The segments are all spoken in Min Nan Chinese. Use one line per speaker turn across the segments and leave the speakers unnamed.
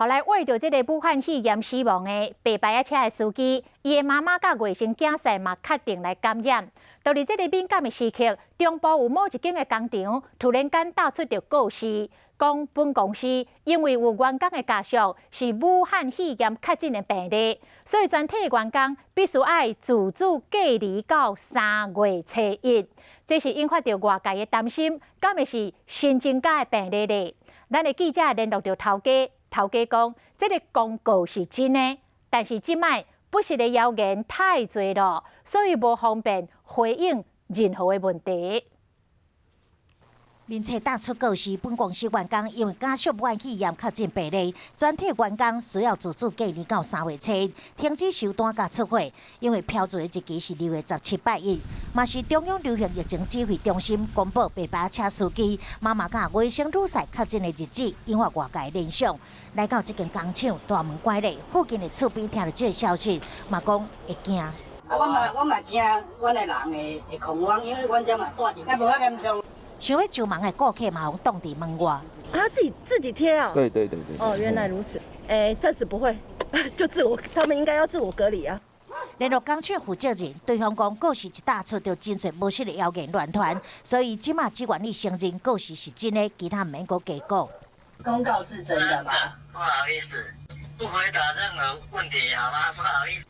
後來為著這个武漢肺炎死亡的白牌仔車的司機，伊的媽媽佮外甥囝婿嘛確定來感染。就佇這个敏感的時刻，中部有某一間的工廠突然間貼出著告示，講本公司因為有員工的家屬是武漢肺炎確診的病例，所以全體員工必須愛自主隔離到3月初一。這是引發著外界的擔心，敢會是新增加的病例咧？咱的記者聯絡著頭家。頭家講，這个公告是真的，但是這擺不實的謠言太濟了，所以無方便回應任何的問題。
面冊貼出告示，本公司員工因為家屬武漢肺炎確診病例，全體員工需要自主隔離到3月初一，停止收單佮出貨。因為標註的日期是2月17拜一，嘛是中央流行疫情指揮中心公布白牌車司機媽媽佮外甥女婿確診的日子，引發外界聯想。來到這間工廠，大門關咧，附近的厝邊聽著這个消息，嘛講會驚。
啊，我嘛驚，阮的人會恐慌，因為阮遮嘛蹛一個。
想欲上網的顧客嘛，予擋佇門外。
啊，自己貼啊？
對對對對。
哦，原來如此。欸，暫時不會，就自我，他們應該要自我隔離啊。
聯絡工廠負責人，對方講告示一貼出就真濟無實的謠言亂傳，所以這馬只願意承認告示是真的，其他毋免閣加講。
公告是真的嗎？
不好意思，不回答任何問題，好嗎？不好意思。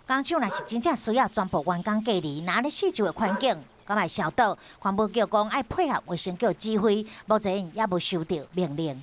工廠若是真正需要全部員工隔離，若按呢四周的環境，敢會消毒？環保局講愛配合衛生局指揮，目前猶無收著命令。